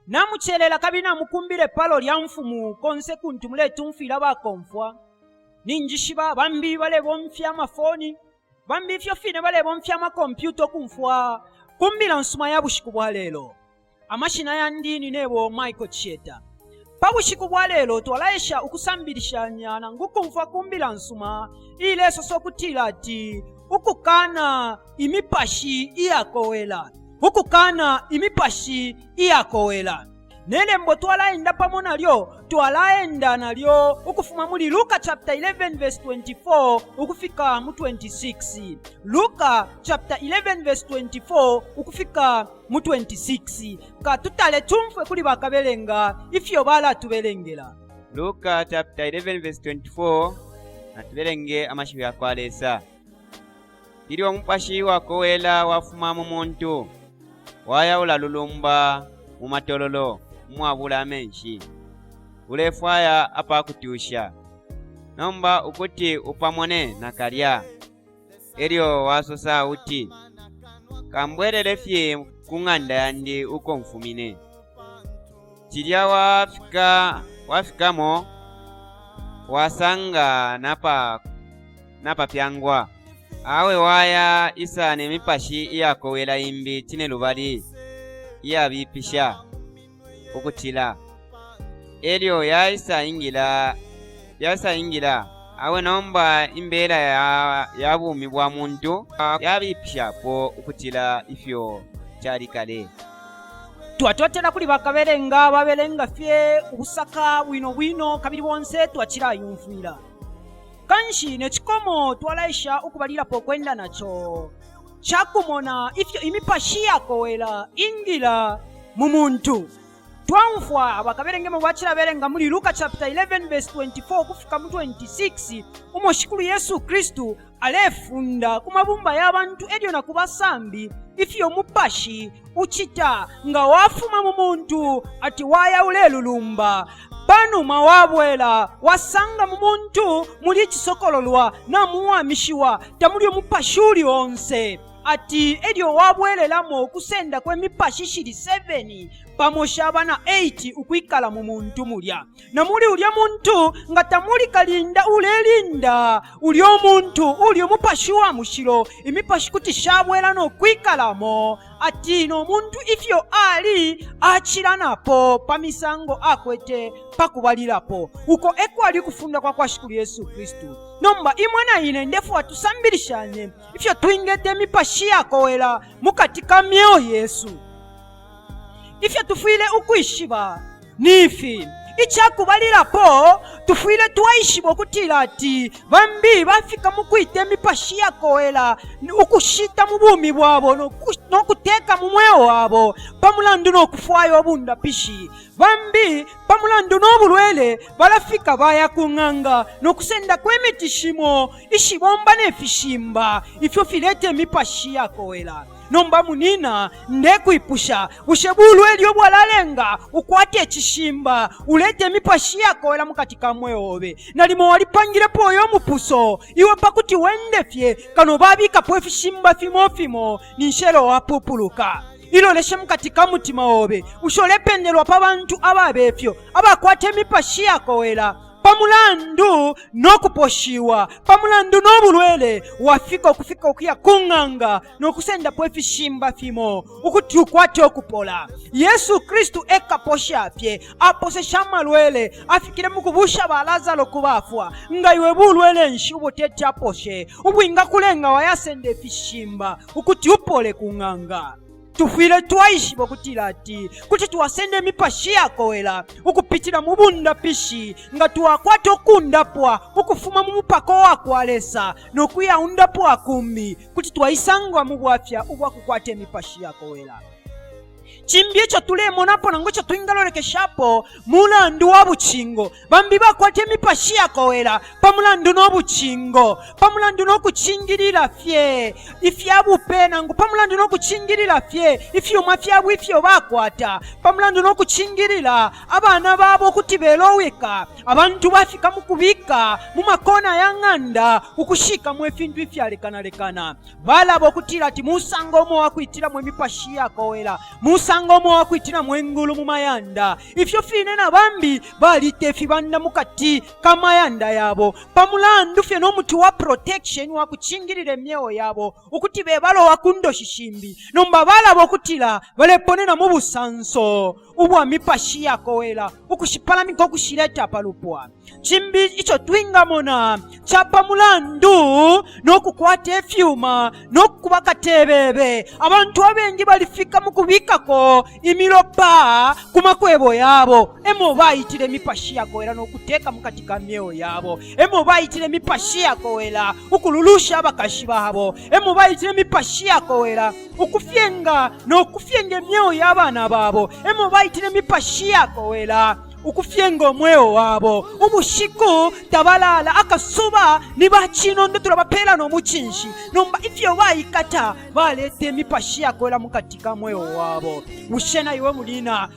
Namucelela kabili namukumbile palo lya Mfumu konse kuntu muletumfwila bakomfwa. Ninjishiba bambi balebomfya amafoni, bambi ifyo fine balebomfya amakompyuta ukumfwa ku mbila nsuma ya bushiku bwa lelo. Amashina yandi ni nebo Michael Chieta. Pa bushiku bwa lelo twalaesha ukusambilishanya nangu ukumfwa ku mbila nsuma iilesosa ukutila ati ukukana imipashi iyakowela, ukukana imipashi iyakowela. Ne lembo twalaenda pamo nalyo, twalaenda nalyo ukufuma muli Luka chapter 11 verse 24 ukufika mu 26. Luka chapter 11 verse 24 ukufika mu 26. Katutale tumfwe kuli bakabelenga ifyo balatubelengela. Luka chapter 11 verse 24 natubelenge amashiwi ya kwa Lesa. Ilyo umupashi wakowela wafuma mu muntu, waya ulalulumba mu matololo umwabula amenshi, ulefwaya apa kutusha. Nomba ukuti upamone nakalya. Elyo wasosa auti, Kambwelele fye ku ng'anda yandi uko mfumine. Cilya wafika wafikamo wasanga napa napapyangwa. Awe waya isa ne mipashi iyakowela imbi cinelubali iyabipisha ukucila. Elyo yaisa ingila yaisa ingila. Awe nomba imbela ya, ya bumi bwa muntu yabipishapo ukucila ifyo cali kale. Twatotela kuli bakabelenga babelenga fye ubusaka bwino bwino kabili bonse twacilayumfwila. Kanshi ne cikomo twalaesha ukubalilapo ukwenda naco ca kumona ifyo imipashi yakowela ingila mu muntu. Twaumfwa bakabelengemo bacilabelenga muli Luka chapter 11 verse 24 ukufika mu 26 umo Shikulu Yesu Kristu alefunda ku mabumba ya bantu elyo na ku basambi ifyo umupashi ucita nga wafuma mu muntu ati waya ulelulumba panuma wabwela wasanga mu muntu muli icisokololwa namuwamishiwa tamuli umupashi uli onse ati elyo wabwelelamo ukusenda kwe mipashi shili 7 pamo shaba na 8 ukwikala mu muntu mulya na muli ulya muntu nga tamuli kalinda ulelinda ulya umuntu uli umupashi wa mushilo imipashi kuti shabwela no kwikalamo ati no muntu ifyo ali acilanapo pa misango akwete pa kubalilapo uko ekwali ukufunda kwa kwa shikulu yesu kristu nomba imwe na ine ndefwa tusambilishanye ifyo twingeta imipashi yakowela mu kati ka myeo yesu ifyo tufwile ukwishiba ni ifi ica kubalilapo tufwile twaishiba ukutila ati bambi bafika mu kwita imipashi yakowela ukushita mu bumi bwabo no kuteka mu mweo wabo pa mulandu no kufwaya ubundapishi bambi pa mulandu no bulwele balafika baya ku ng'anga no kusendako imiti shimo ishibomba ne fishimba ifyo fileta imipashi yakowela Nomba munina, ndekwipusha, bushe bulwele ubwalalenga ukwate icishimba ulete imipashi yakowela mu kati ka mweo obe? Nalimo walipangilepo uyo mupuso iwe pa kuti wende fye kano babikapo ifishimba fimo fimo, ninshi elo wapupuluka. Iloleshe mu kati ka mutima obe, bushe ulependelwa pa bantu ababe fyo abakwata imipashi yakowela? Pa mulandu no kuposhiwa, pa mulandu no bulwele, wafika ukufika ukuya ku ng'anga no kusendapo ifishimba fimo ukuti ukwate ukupola. Yesu Kristu e kaposha fye, aposesha amalwele, afikile mu kubusha ba Lasaro ku bafwa. Nga iwe bulwele nshi ubo teti aposhe ubwingakulenga wayasenda ifishimba ukuti upole ku ng'anga? Tufwile twaishiba ukutila ati kuti twasenda imipashi yakowela ukupitila mu bundapishi nga twakwata ukundapwa ukufuma mu mupaka wa kwa Lesa no kuyaundapwa kumbi, kuti twaisangwa mu bwafya ubwa kukwata imipashi yakowela. Cimbi ico tulemonapo nangu ico twingalolekeshapo mulandu wa bucingo. Bambi bakwata imipashi yakowela pa mulandu no bucingo, pa mulandu no kucingilila fye ifya bupe nangu pa mulandu no kucingilila fye ifyuma fyabo ifyo bakwata, pa mulandu no kucingilila abana babo ukuti beloweka. Abantu bafika mu kubika mu makona ya ng'anda ukushikamo ifintu ifyalekanalekana. Balaba ukutila ati musango umo wa kwitilamo imipashi yakowela, musango. umusango umo wakwitilamo ingulu mu mayanda. Ifyo fine na bambi balita ifibanda mu kati ka mayanda yabo pa mulandu fye no muti wa protection wa kucingilila imyeo yabo ukuti bebalowa ku ndoshi shimbi. Nomba balaba ukutila baleponena mu busanso ubwa mipashi yakowela ukushipalamika ukushileta pa lupwa. Cimbi ico twingamona ca pa mulandu no kukwata ifyuma no kuba katebebe. Abantu abengi balifika mu kubikako imilopa ku makwebo yabo, emo baitile imipashi yakowela no kuteka mu kati ka myeo yabo, emo baitile imipashi yakowela ukululusha abakashi babo, emo baitile imipashi yakowela ukufyenga no kufyenga imyeo ya bana babo, emo baitile imipashi yakowela ukufyenga umweo wabo. Ubushiku tabalala, akasuba ni bacinondo, tulabapeela no mucinshi. Nomba ifyo baikata baleta imipashi yakowela mu kati ka mweo wabo. Bushe na iwe mulina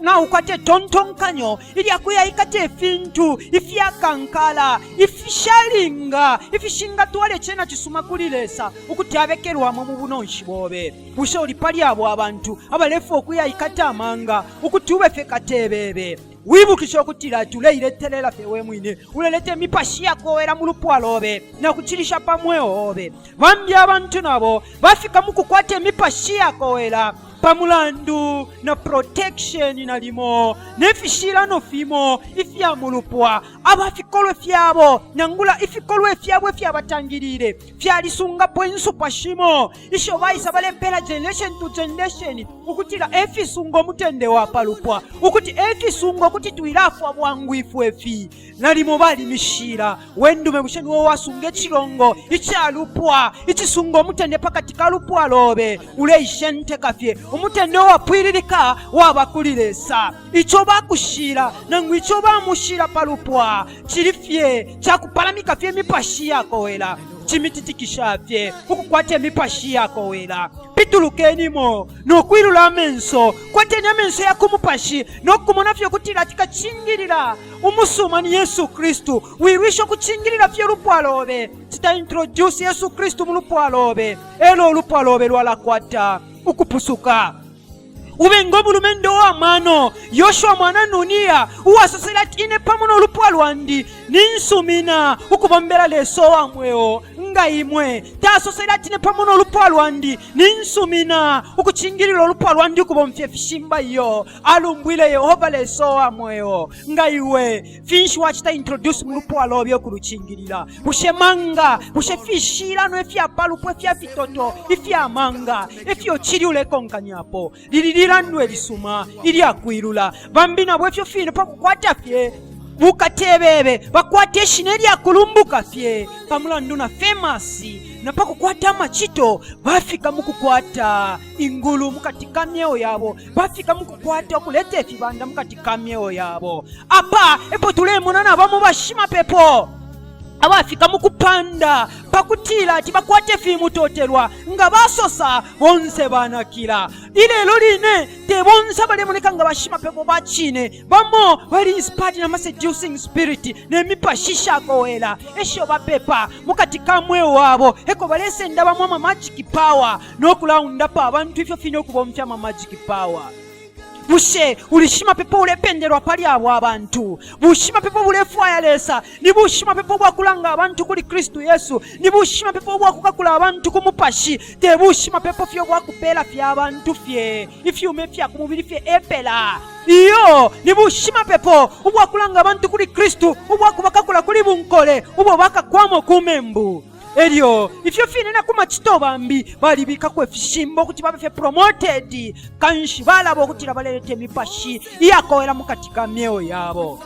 naukwata itontonkanyo ilya kuyaikata ifintu ifyakankala, ifishalinga, ifishingatwala icena cisuma kuli Lesa ukuti abekelwamo mu bunonshi bobe? Bushe uli pali abo abantu abalefwaya ukuyaikata amanga ukuti ube fye katebebe? Wibukishe ukutila ati uleiletelela fye we mwine, uleleta imipashi yakowela mu lupwa lobe na kucilisha pa mweo obe. Bambi abantu nabo bafika mu kukwata imipashi yakowela pa mulandu na protection nalimo ne fishilano fimo ifya mu lupwa. Aba fikolwe fyabo nangula ifikolwe fyabo ifyabatangilile fyalisungapo insupwa shimo isho baisa balepela generation to generation ukutila efisunga umutende wa palupwa, ukuti efisunga ukuti twilafwa bwangu ifwe fi. Nalimo balimishila. We ndume, bushe niwe wasunga icilongo ica lupwa icisunga umutende pakati ka lupwa lobe? Uleishenteka fye. Umutende uwapwililika waba kuli Lesa. Ico bakushila nangu ico bamushila pa lupwa cili fye cakupalamika fye imipashi yakowela, cimititikisha fye ukukwata imipashi yakowela. Pitulukenimo no kwilula amenso, kwateni amenso ya ku mupashi no kumona fye ukutila ati kacingilila umusuma ni Yesu Kristu. Wilwisha ukucingilila fye ulupwa lobe, cita introduce Yesu Kristu mu lupwa lobe, elo ulupwa lobe lwalakwata ukupusuka. Ube ngo mulumendo uwa mano Yoshua mwana Nunia, uwasosele ati, ine pamo no lupwa lwandi ninsumina ukubombela Lesa uwa mweo nga imwe. Tasosele ati, ine pamo no lupwa lwandi ninsumina ukucingilila ulupwa lwandi ukubomfya ifishimba. Iyo, alumbwile Yehova Lesa uwa mweo nga iwe. Finshi wacita introduce mu lupwa lobe ukulucingilila? Bushe manga? Bushe fishilano ifya palupwa ifya fitoto ifya manga ifyo cili ulekonkanyapo? Lili lilandwe lisuma ilya kwilula. Bambi nabo ifyo fine pa kukwata fye bukatebebe bakwata ishina ilya kulumbuka fye pa mulandu na famous, na pa kukwata amacito bafika mu kukwata ingulu mu kati ka myeo yabo, bafika mu kukwata ukuleta ifibanda mu kati ka myeo yabo. Apa epo tulemona na bamo bashimapepo abafika mu kupanda pa kutila ati bakwate fimutotelwa, nga basosa bonse banakila. Ilelo line te bonse abalemoneka nga bashimapepo ba cine, bamo bali inspired na ma seducing spirit ne mipashi shakowela esho bapepa mu kati ka mweo wabo, eko balesenda bamo ama magic power no kulaundapa abantu ifyo fine ukubomfya ama magic power. Bushe uli shimapepo ulependelwa pali abo abantu? Bushimapepo bulefwaya Lesa ni bushimapepo bwa kulanga abantu kuli Kristu Yesu, ni bushimapepo bwa kukakula abantu ku mupashi, te bushimapepo fye bwa kupela fye abantu fye ifyuma ifya ku mubili fye epela. Iyo, ni bushimapepo ubwa kulanga abantu kuli Kristu, ubwa kubakakula kuli bunkole ubo bakakwamo ku membu. Elyo ifyo fine na ku macito bambi balibikako ifishimbo ukuti babe fye promoted, kanshi balaba ukutila baleleta imipashi iyakowela mu kati ka myeo yabo.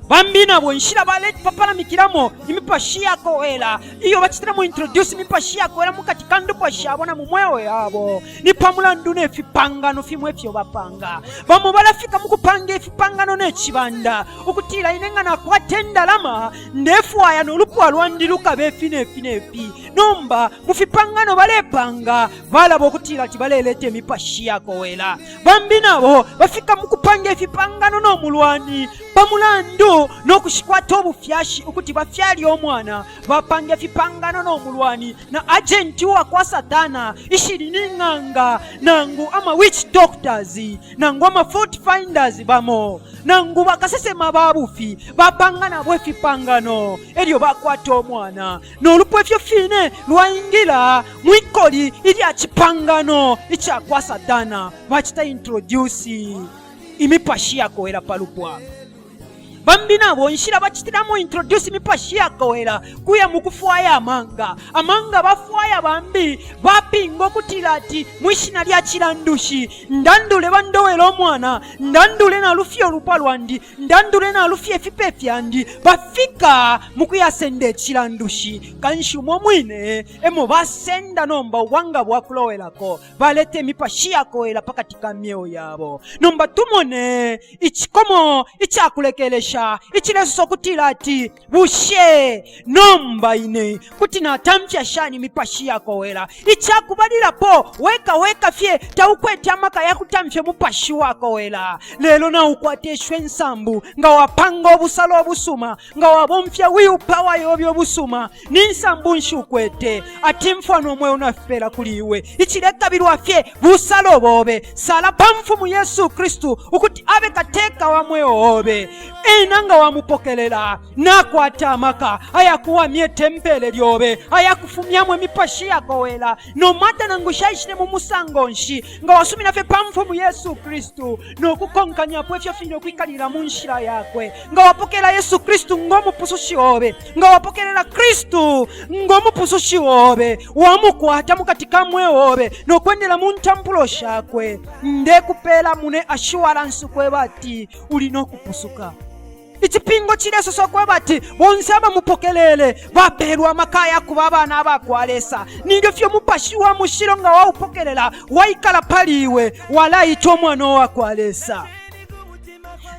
Bambi nabo inshila balepapalamikilamo imipashi yakowela iyo bacitilamo introduce imipashi yakowela mu kati ka ndupwa shabo na mu mweo yabo ni pa mulandu ne fipangano fimo ifyo bapanga. Bamo balafika mu kupanga ifipangano ne cibanda ukutila ine nga nakwata indalama ndefwaya no lupwa lwandi lukabe ifi ne fi ne fi. Nomba mu fipangano balepanga balaba ukutila ati baleleta imipashi yakowela. Bambi nabo bafika mu kupanga ifipangano no mulwani pa mulandu Bantu no kushikwata ubufyashi ukuti bafyale umwana, bapanga ifipangano no mulwani na agenti uwa kwa Satana, ishili ni ng'anga nangu ama witch doctors nangu ama fault finders bamo nangu bakasesema ba bufi, bapanga nabo ifipangano elyo bakwata umwana, no lupwa ifyo fine lwaingila mwikoli ilya cipangano ica kwa Satana. Bacita introduce imipashi yakowela pa lupwa. Bambi nabo inshila bacitilamo introduce imipashi yakowela kuya mu kufwaya amanga. Amanga bafwaya bambi bapinga ukutila ati mwishina lya cilandushi ndandule bandowela umwana, ndandule nalufya ulupwa lwandi, ndandule nalufya ifipe fyandi. Bafika mu kuyasenda icilandushi, kanshi umo mwine emo basenda nomba ubwanga bwa kulowelako. Baleta imipashi yakowela pakati ka myeo yabo. Nomba tumone icikomo icakulekelesha icilesosa ukutila ati, bushe nomba ine kuti natamfya shani imipashi yakowela? Icakubalilapo, weka weka fye taukwete amaka ya kutamfya umupashi wakowela, lelo naukwata isho insambu nga wapanga ubusalo ubusuma, nga wabomfya will power yobe ubusuma. Ni nsambu nshi ukwete? Ati imfwa no mweo nafipela kuli iwe. Icilekabilwa fye busalo bobe. Sala pa Mfumu Yesu Kristu ukuti abe kateka wa mweo obe. Ena nga wamupokelela, nakwata amaka ayakuwamya itempele lyobe, ayakufumyamo imipashi yakowela, no mata nangu shaishile mu musango nshi. Nga wasumina fye pa Mfumu Yesu Kristu no kukonkanyapo ifyo fine ukwikalila mu nshila yakwe, nga wapokelela Yesu Kristu ngo mupusushi obe, nga wapokelela Kristu ngo mupusushi obe, wamukwata mukati ka mweo obe no kwendela mu ntampulo shakwe, ndekupela mune assurance ukweba ati uli no kupusuka. Icipingo cilesosa ukweba ati bonse abamupokelele bapeelwa amaka ya kuba abana aba kwa Lesa. Nilyo fye umupashi wa mushilo nga waupokelela waikala pali iwe, walaitwa umwana wa kwa Lesa.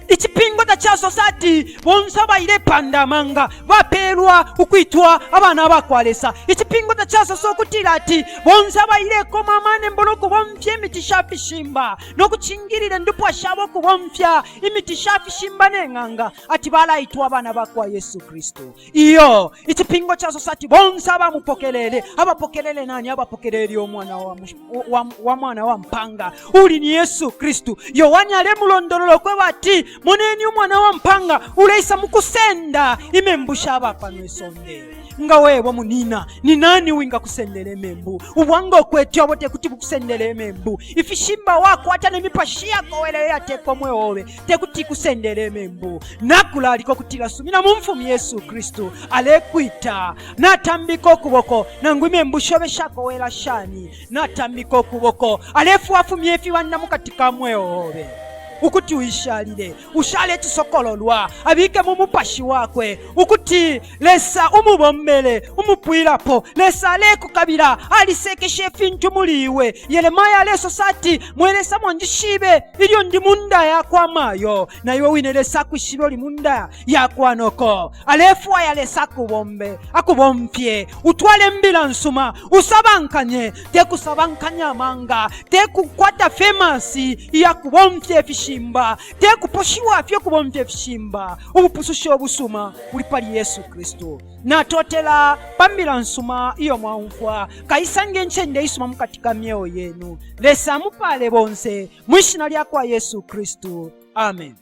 Icipingo tacasosa ati bonse abailepanda amanga bapeelwa ukwitwa abana ba kwa Lesa. Icipingo tacasosa ukutila ati bonse abailekoma amanembo no kubomfya imiti sha fishimba no kucingilila indupwa shabo ukubomfya imiti sha fishimba ne ng'anga ati balaitwa abana ba kwa Yesu Kristu. Iyo, icipingo casosa ati bonse abamupokelele, abapokelele nani? Abapokelele umwana wa, wa, wa mwana wa mpanga uli ni Yesu Kristu. Yohane alemulondolola ukweba ati moneni umwana wa mpanga uleisa mukusenda imembu sha ba pano isonde. Nga webo munina, ni nani wingakusendela imembu? Ubwanga ukwete obo tekuti bukusendele imembu. Ifishimba wakwata ne mipashi yakowela iyateka umweo obe tekuti ikusendele imembu. Nakulalika ukutila sumina mu Mfumu Yesu Kristu, alekwita. Natambika ukuboko, nangu imembu shobe shakowela shani, natambika ukuboko, alefuafumya ifibanda mukati ka mweo obe ukuti uishalile, ushale cisokololwa, abike mu mupashi wakwe ukuti Lesa umubombele umupwilapo. Lesa alekukabila, alisekesha ifintu muli iwe. Yeremia alesosa ati, mwe Lesa mwanjishibe ilyo ndi mu nda ya kwa mayo, na iwe wine Lesa akwishibe uli mu nda ya kwa noko. Alefwaya Lesa akubombe, akubomfye, utwale imbila nsuma, usabankanye, te kusabankanya amanga, te kukwata famous iya kubomfya ifishimba, te kuposhiwa fye kubomfya ifishimba. Ubupususho busuma buli pali Yesu Kristu. Natotela pa mbila nsuma iyo mwaumfwa. Kaisange incende isuma mukati ka myeo yenu. Lesa amupale bonse mwishina lya kwa Yesu Kristu. Amen.